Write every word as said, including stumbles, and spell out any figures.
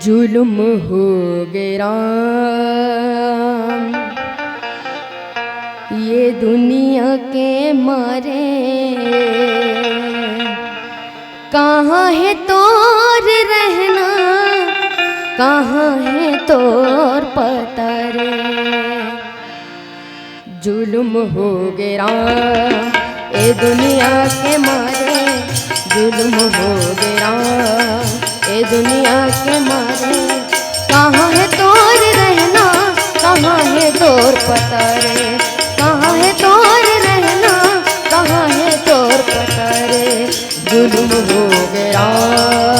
जुलुम हो गे राम, ये दुनिया के मारे। कहाँ हे तोर रहना, कहाँ हे तोर पता रे। जुलुम हो गे राम, ए दुनिया के मारे। जुलुम हो गे राम, ए दुनिया के मारे। कहाँ हे तोर रहना, कहाँ हे तोर पता रे। कहाँ हे तोर रहना, कहाँ हे तोर पता रे। जुलुम हो गे राम।